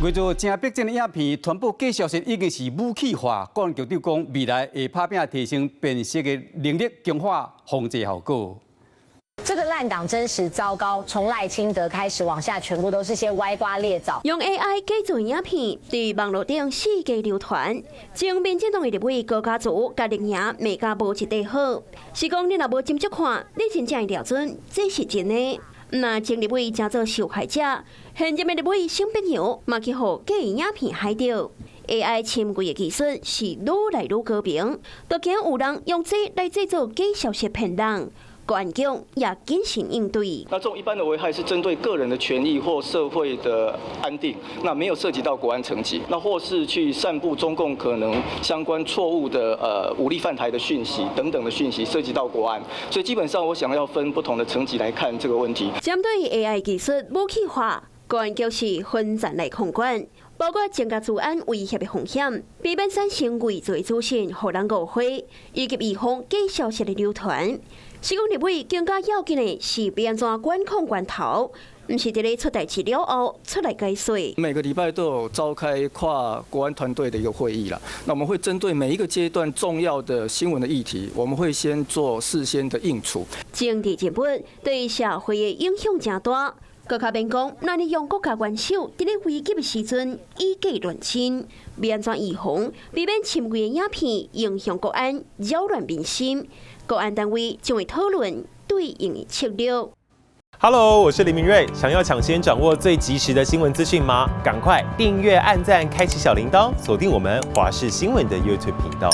為做誠逼真的影片，傳播假消息已經是武器化。國安局長講，未來會拍拚提升辨識的能力，強化防制效果。這個爛黨真實糟糕，從賴清德開始往下，全部都是些歪瓜裂棗。用 AI 改造影片，佇網路頂四界流傳。前民進黨的立委高嘉瑜，共綠營罵甲無一塊好，是講你若無斟酌看，你真正會料準這是真的。若前立委成做受害者，現任的立委沈伯洋嘛去予假影片害著。AI 深櫃的技術是愈來愈高明，都驚有人用這來製造假消息騙人。國安局也謹慎應對。那這種一般的危害是針對個人的權益或社會的安定，那沒有涉及到國安層級。那或是去散布中共可能相關錯誤的武力犯台的訊息等等的訊息，涉及到國安。所以基本上我想要分不同的層級來看這個問題。針對 AI 技術武器化，國安局是分層來控管，包括增加資安威脅的風險，避免產生偽造的資訊，予人誤會，以及預防假消息的流傳。是講立委更加要緊的是欲按怎管控源頭，毋是佇咧出代誌了後出來解說。每個禮拜都有召開跨國安團隊的一個會議啦。那我們會針對每一個階段重要的新聞的議題，我們會先做事先的應處。政治人物對社會的影響誠大，閣較免講，若你用國家元首佇咧危急的時陣以假亂真，欲按怎預防，避免深偽的影片影響國安、擾亂民心。國安單位將會討論對應的策略。 Hello，我是林明瑞，想要搶先掌握最及時的新聞資訊嗎？趕快訂閱、按讚、開啟小鈴鐺，鎖定我們華視新聞的 YouTube 頻道。